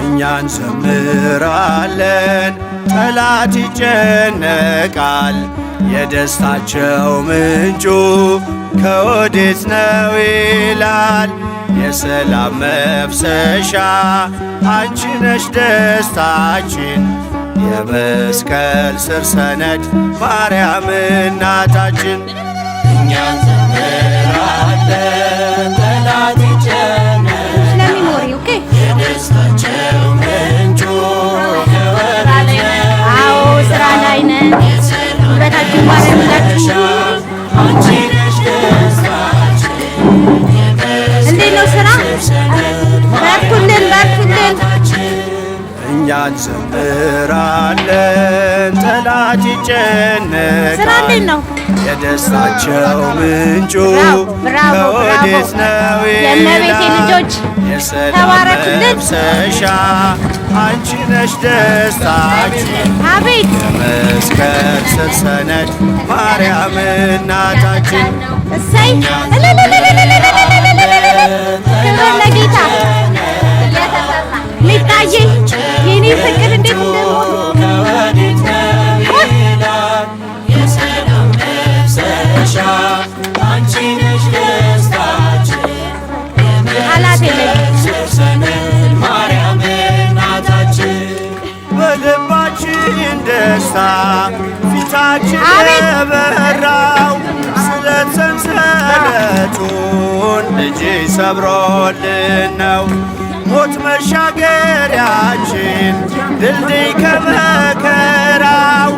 እኛ እንዘምራለን፣ ጠላት ይጨነቃል። የደስታቸው ምንጩ ከወዴት ነው ይላል። የሰላም መፍሰሻ አንቺ ነሽ ደስታችን፣ የመስቀል ስር ሰነድ ማርያም እናታችን። እኛ እንዘምራለን፣ ጠላት ይጨነቃል። ለ memory, okay። የደስታቸው ምንጩ ከወዴት ነው? አዎ፣ ስራ ላይ ነን። ውበታችን ባረምላችሁ። አንቺ ነሽ ደስታችን። እንዴት ነው ስራ? በርቱልን፣ በርቱልን። እኛ እንዘምራለን፣ ጠላት ስራ ይጨነቃል። እንዴት ነው? የደስታቸው ምንጩ ብራቮ፣ ብራቮ፣ ከወዴት ብራቮ። ነው የእመቤቴ ይላል። ልጆች የሰላም ተባረኩልን። መፍሰሻ አንቺ ነሽ ደስታችን፣ አቤት። የመስቀል ስር ሰነድ ማርያም እናታችን። እሰይ! እልልልልልልልልልልልልል! ክብር ለጌታ። ሚጣዬ የኔ ፍቅር፣ እንዴት እንደምወድ! ከወዴት ነው ይላል። የሰላም መፍሰሻ አንቺ ነሽ ደስታችን። ቃላት የለኝም። ስር ሰነድ ማርያም እናታችን። በልባችን ደስታ ፊታችን አቤት! የበራው ስለ ሰንሰለቱን ልጅ ሰብሮልን ነው። ሞት መሻገሪያችን፣ ድልድይ ከመከራው፣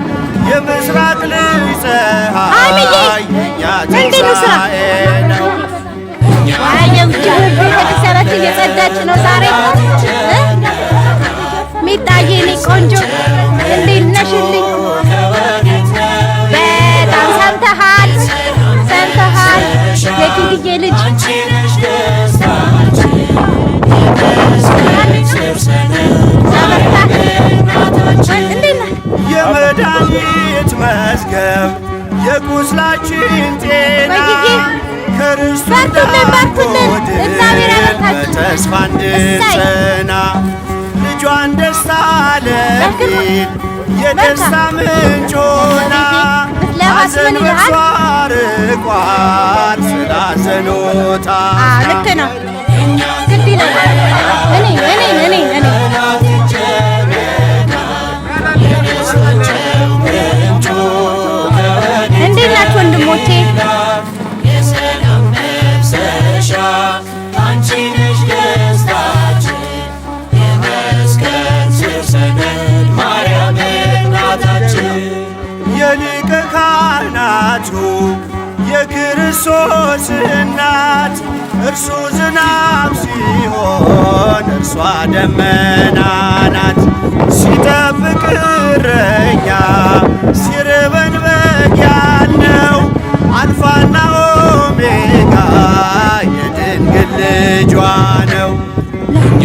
የምስራቅ ልጅ ፀሐይ የእኛ እንዴት ነው ስራ? ትንሣኤ ነው። ቤተክርስቲያናችን እየጸዳች ነው ዛሬ እ? ሚጣዬ የኔ ቆንጆ፣ እንዴት ነሽልኝ? በጣም ሰምተሃል፣ ሰምተሃል። የኪድዬ ልጅ። አንቺ ነሽ ደስታችን። የመስቀል ስር ሰነድ ያበርታ። እናታችን። እንዴት ነህ? የመድኃኒት መዝገብ፣ የቁስላችን ጤና፣ ወይዬ! ከርስቱ በርቱልን፣ በርቱልን። እግዚአብሔር ያበርታችሁ። በተስፋ እንድንጸና ልጇን ደስታ ለፊት የደስታ ምንጮና ብትለፋስ ምን ሐዘን ይልሃል? በእርሷ ርቋል ስላዘኖታ። አዎ፣ ልክ ነው። ግድ ይለናል። እኔ እኔ እኔ እኔ ጠላት ይጨነቃል። የደስታቸው ምንጩ ከወዴት እንዴት ናችሁ ወንድሞቼ? የሰላም መፍሰሻ አንቺ ነሽ ደስታችን። የመስቀል ስር ሰነድ ማርያም እናታችን። የሊቀ ካህናቱ የክርስቶስ እናት፣ እርሱ ዝናብ ሲሆን እርሷ ደመና ናት። ሲጠብቅ እረኛ፣ ሲርበን በግ ያልነው፣ አልፋና ኦሜጋ የድንግል ልጇ ነው። እኛ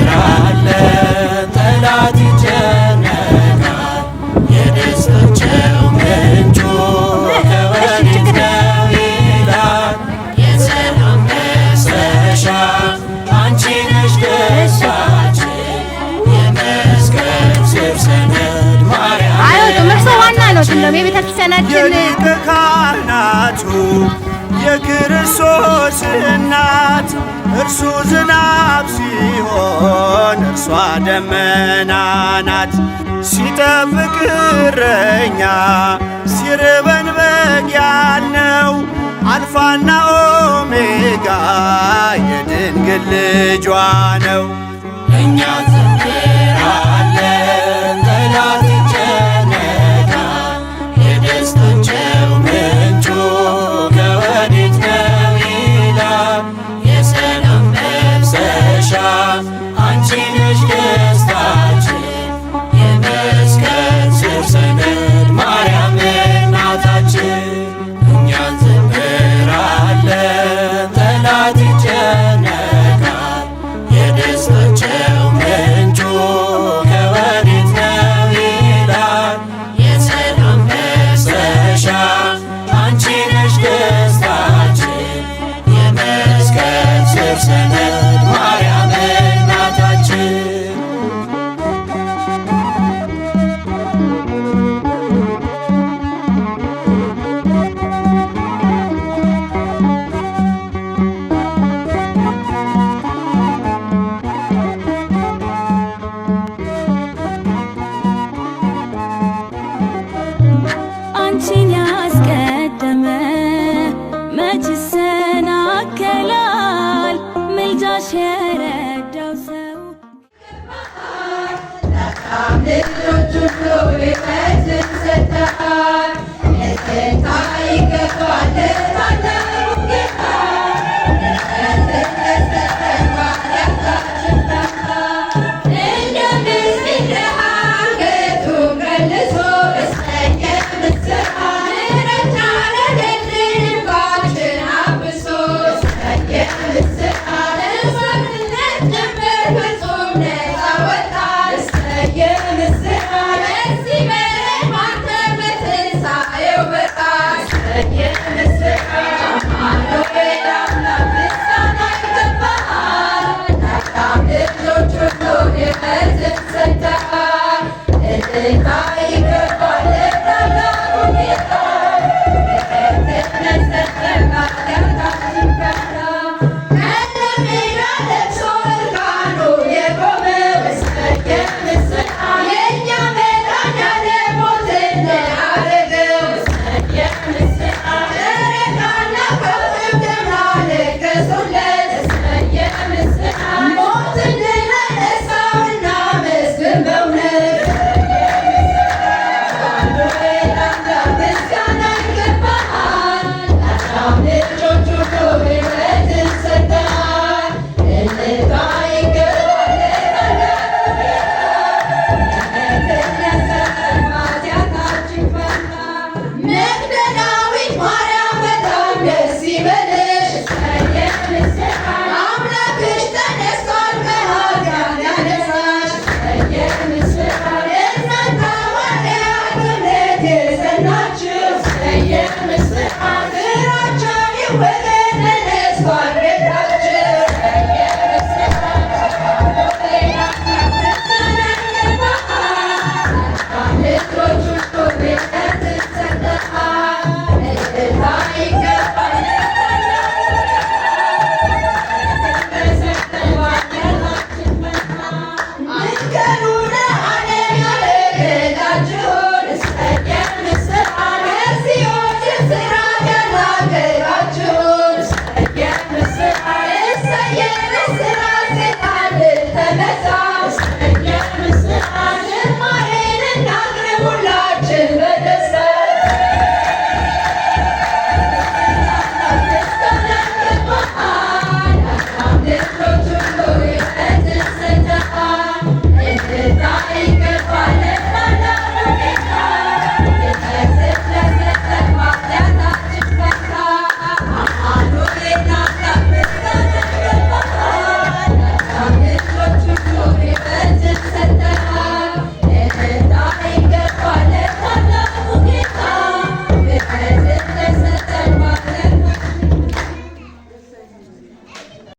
እንዘምራለን፣ ጠላት ይጨነቃል። የደስታቸው ምንጩ ከወዴት ነው ይላል። የሰላም መፍሰሻ አንቺ ነሽ ደስታችን። የመስቀል ስር ሰነድ ማርያም አይወጡም። እርሶ ዋና ነው። እንደውም የቤተክርስቲያናችን የሊቀ ካህናቱ የክርስቶስ እናት፣ እርሱ ዝናብ ሲሆን እርሷ ደመና ናት። ሲጠብቅ እረኛ፣ ሲርበን በግ ያልነው፣ አልፋና ኦሜጋ የድንግል ልጇ ነው። እኛ እንዘምራለን፣ ጠላት ይጨነቃል። የደስታቸው ምንጩ ከወዴት ነው ይላል። የሰላም መፍሰሻ አንቺ ነሽ ደስታችን። የመስቀል ስር ሰነድ ማርያም እናታችን። እኛ እንዘምራለን፣ ጠላት ይጨነቃል። የደስታቸው ምንጩ ከወዴት ነው ይላል። የሰላም መፍሰሻ አንቺ ነሽ ደስታችን። የመስቀል ስር ሰነድ ማርያም እናታችን። ሁሉ ሕይወትን ሰጥተሃል። እልልታ ይገባል ለታላቁ ጌታ፣ ምሕረትን ለሰጠን በኃጢአታችን ፈንታ። እንደ ምስኪን ድሃ አንገቱን ቀልሶ እሰየ ምስራች፣ ምሕረት አደረገልን እንባችን አብሶ እሰየ ምስራች። ከባርነት ቀንበር ፍጹም ነፃ ወጣን እሰየ ምስራች። ደስ ይበለን ባንተ በትንሣኤው ብርሃን እሰየ ምስራች። አማኑኤል አምላክ ምስጋና ይገባሃል፣ ለአዳም ልጆች ሁሉ ሕይወትን ሰጥተሃል። እልልታ ይገባል ለታላቁ ጌታ፣ ምሕረትን ለሰጠን በኃጢአታችን ፈንታ። ከለሜዳ ለብሶ እርቃኑን የቆመው እሰየ ምስራች፣ የእኛ መድኃኔዓለም ሞትን ድል አደረገው እሰየ ምስራች። ጨረቃና ከዋክብት ደም አለቀሱለት እሰየ ምስራች። ሞትን ድል አነሳው እናመስግን በእውነት። አማኑኤል አምላክ ምስጋና ይገባሃል፣ ለአዳም ልጆች ሁሉ ሕይወትን ሰጥተሃል። እልልታ ይገባል ለታላቁ ጌታ፣ ምሕረትን ለሰጠን በኃጢአታችን ፈንታ። መግደላዊት ማርያም በጣም ደስ ይበልሽ እሰየ ምስራች፣ አምላክሽ ተነስቷል ከኃጢአት ሊያነጻሽ እሰየ ምስራች። እናንተ ሐዋርያት በእምነት የጸናችሁ እሰየ ምስራች፣ ፍራቻ ይወገድ ተነስቷል ጌታችሁ እሰየ ምስራች። አማኑኤል አምላክ ምስጋና ይገባሃል፣ ለአዳም ልጆች ሁሉ ሕይወትን ሰጥተሃል። እልልታ ይገባል ለታላቁ ጌታ፣ ለሰጠን በኃጢአታችን ፈንታ። ንገሩ ለዓለም ያደረገላችሁን እሰየ ምስራች፣ ከሲኦል እስራት ያላቀቃችሁን እሰየ ምስራች። እሰየ ምስራች፣ ሰይጣን ድል ተመታ።